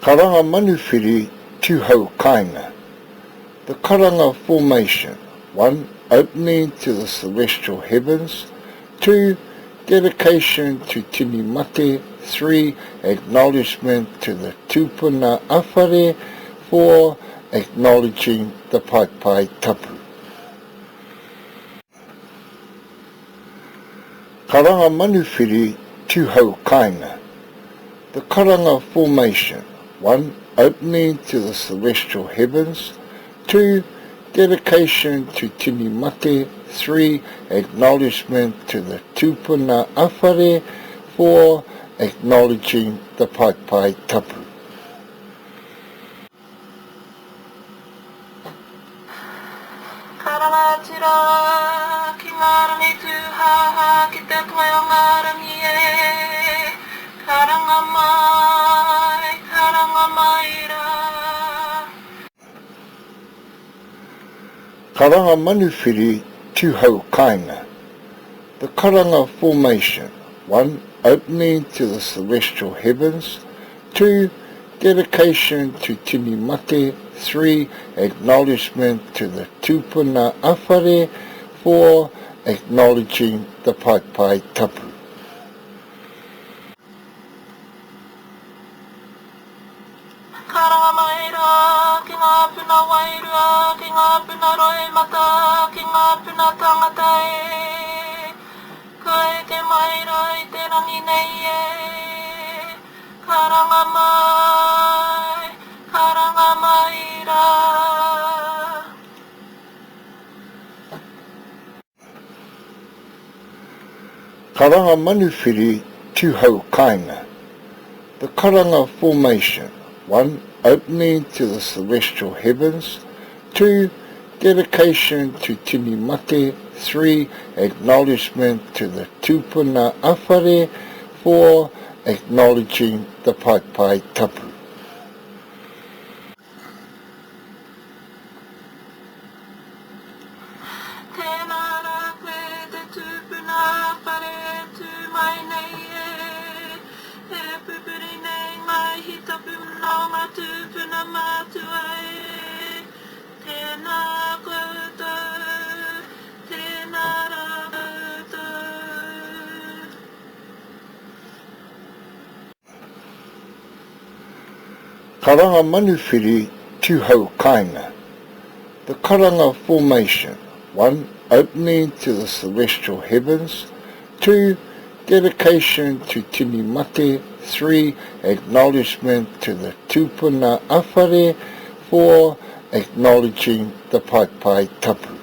Karanga manuwhiri Tuhau Kainga The karanga formation 1. Opening to the celestial heavens 2. Dedication to tini mate 3. Acknowledgement to the tupuna awhare 4. Acknowledging the paepae tapu. Karanga manuwhiri Tuhau Kainga The karanga formation 1. Opening to the celestial heavens 2. Dedication to tini mate 3. Acknowledgement to the tupuna awhare 4. Acknowledging the paepae tapu. Karanga atu rā ki ngā rangi tūhāhā ki te toi o ngā rangi e. Karanga mai, karanga mai rā. Karanga manuwhiri Tuhau Kainga The karanga formation 1. Opening to the celestial heavens 2. Dedication to tini mate 3. Acknowledgement to the tupuna awhare 4. Acknowledging the paepae tapu. Karanga mai rā ki ngā puna wairua, ki ngā puna roimata, ki ngā puna tangata e. Ka eke mai rā i te rangi nei e. Karanga mai, karanga mai rā. Karanga manuwhiri Tuhau Kainga The karanga formation 1. Opening to the celestial heavens 2. Dedication to tini mate 3. Acknowledgement to the tupuna awhare 4. Acknowledging the paepae tapu. Tēnā rā koe te tupuna whare e tū mai nei e, e pupuri nei ngā ihi tapu nō ngā tūpuna mātua e. Tēnā koutou, tēnā rā koutou. Karanga manuwhiri Tuhau Kainga The karanga formation 1. Opening to the celestial heavens 2. Dedication to tini mate 3. Acknowledgement to the tupuna awhare 4. Acknowledging the paepae tapu.